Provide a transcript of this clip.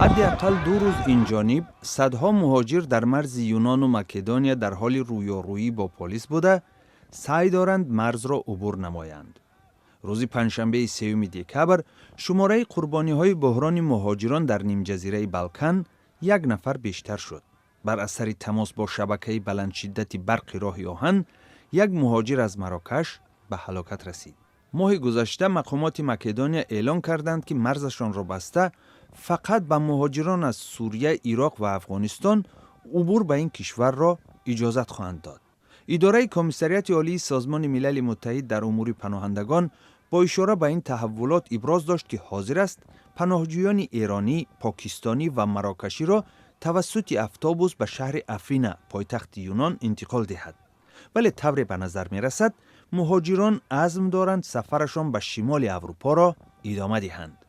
Ҳадди ақал 2 рӯз инҷониб садҳо муҳоҷир дар марзи Юнону Македония дар ҳоли рӯёрӯӣ бо полис буда, саъй доранд марзро убур намоянд. Рӯзи панҷшанбеи 3 декабр шумораи қурбониҳои буҳрони муҳоҷирон дар нимҷазираи Балкан як нафар бештар шуд. Бар асари тамос бо шабакаи баландшиддати барқи роҳи оҳан як муҳоҷир аз Марокаш ба ҳалокат расид. Моҳи гузашта мақомоти Македония эълон карданд, ки марзашонро баста, фақат ба муҳоҷирон аз Сурия, Ироқ ва Афғонистон убур ба ин кишварро иҷозат хоҳанд дод. Идораи Комиссариати Олии Созмони Милали Муттаҳид дар умури паноҳандагон бо ишора ба ин таҳаввулот иброз дошт, ки ҳозир аст паноҳҷӯёни эронӣ, покистонӣ ва марокаширо тавассути автобус ба шаҳри Афина, пойтахти Юнон, интиқол диҳад. Вале тавре ба назар мерасад, муҳоҷирон азм доранд сафарашон ба шимоли Аврупоро идома диҳанд.